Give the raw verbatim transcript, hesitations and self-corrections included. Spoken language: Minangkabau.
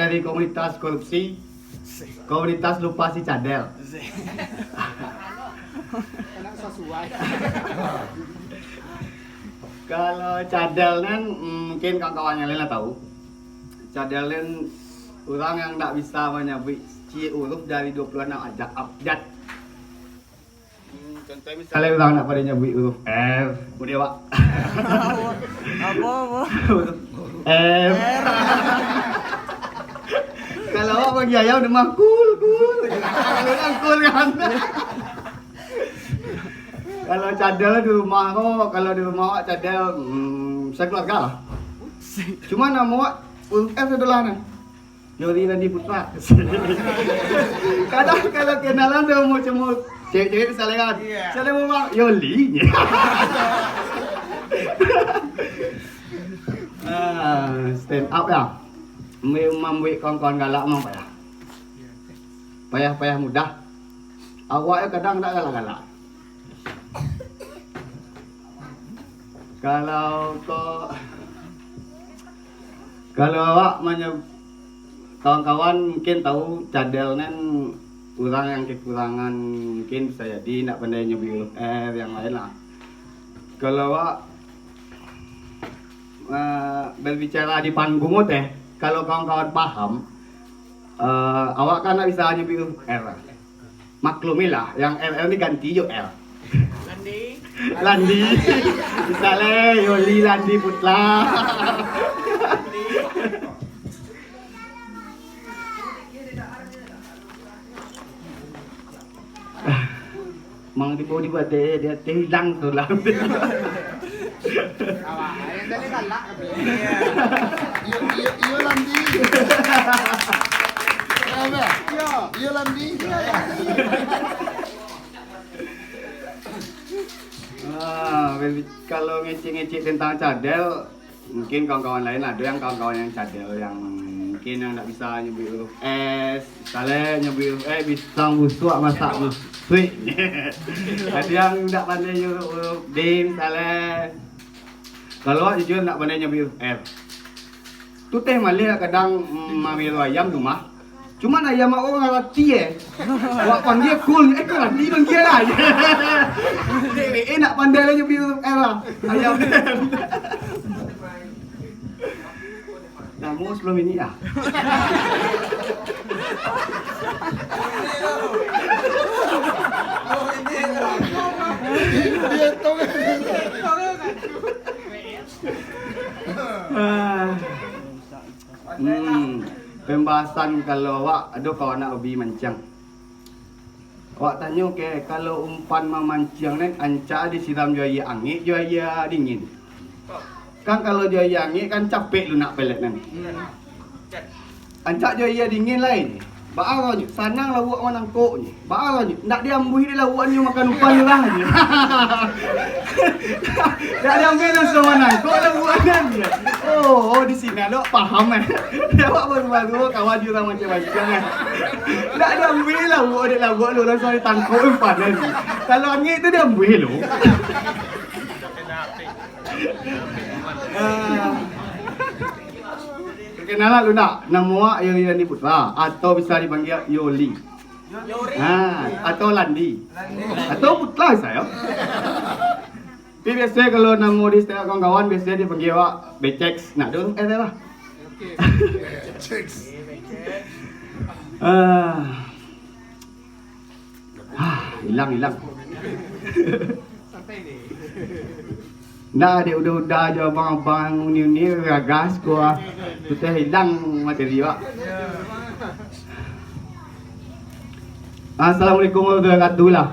Dari komunitas korupsi, komunitas lupa si cadel. Kalau cadel nan, mm, mungkin kawan-kawan yang lain lah tahu. Cadel nan urang yang ndak bisa manyabuik ciek huruf dari dua puluh anam abjad. Hmm, contoh misalnya urang ndak pandai nyabuik huruf R, kemudian, Wak. Apo, apo? Huruf R. Kalau awak bagi ayam, dia mah kul, kul. Kalau kan kul kan. Kalau cadel di rumah ko, kalau di rumah awak cadel, hmm, sakeluarga lah. Cuma namo awak huruf R sadolah nah. Yoli Randi Putra. Kadang kalau kenalan tu mau cuma cewek-cewek disalekan. Iya. Saya mau bang Yoli. Ah, stand up ya. Mem- Mambuat kawan-kawan galak memang payah. Payah-payah mudah. Awak yo kadang ndak galak-galak. Kalau ko, kalau awak manya-, kawan-kawan mungkin tahu cadel nan urang yang kekurangan, mungkin bisa jadi ndak pandai nyabuik huruf R, yang lain lah. Kalau awak, eh, berbicara di panggung teh, kalau kawan-kawan paham, eh, awak kan ndak bisa nyabuik huruf R. Maklumi lah, yang R R ni ganti jo L. Landi. Landi. Misalnya Yoli Landi Putra. Mang tibo di badai, dia teh hilang tu lah. Awak, yang tadi galak katanya. Iyo, iyo, iyo, Landi. Iyo, Landi. Ah, kalau ngecek-ngecek tentang cadel, mungkin kawan-kawan lain ado yang kawan-kawan yang cadel, yang mungkin yang ndak bisa nyabuik huruf S, misalnya nyabuik huruf S, pisang busuak masak busuik. Ada yang ndak pandai nyabuik huruf D, misalnya. Kalau awak jujur ndak pandai nyabuik huruf R. Tu teh maleh kadang, mm, mamelo ayam tu mah. Cuman ayam awak ngarati, eh. Awak panggia kul, eh, kul Randi panggia lah. Dek, eh, nak pandai lah nyabuik huruf R lah. Ayam. Namo sepuluh minit lah. Ah. Hmm, pembahasan kalau awak, ado kawan nak hobi mancang. Awak tanyo ke, kalau umpan mamanciang nen, ancak disiram jo aia angek, jo aia dingin. Kan kalau jo aia angek kan capek lunak pelet nen. Ancak jo aia dingin lai. Baa nyo, sanang lauak manangkoknyo. Baa nyo, ndak diambuih dek lauak nyo makan umpan tu lah. Ndak diambuih langsung manangkok lauak nyo. Oh, oh, di siko lo paham, eh. Awak baru-baru kawan di urang macam-macam, eh. Ndak diambuih lauak dek lauak lo, langsung ditangkok umpan nyo. Kalau angek tu diambuih lo. Ah. Perkenalan dulu ndak? Namo awak Yoli Randi Putra, atau bisa dipanggia Yoli. Ha, atau Landi. Atau Putra bisa yo. Tapi biaso kalau namo di setiap kawan-kawan, biaso dipanggia awak Becek. Nah, tu eh lah. Ah. Ah, hilang, hilang. Ndak, dek udah-udah jo abang-abang uni-uni ragas ko ah. Tu teh hilang materi awak. Assalamualaikum warahmatullahi wabarakatuh lah.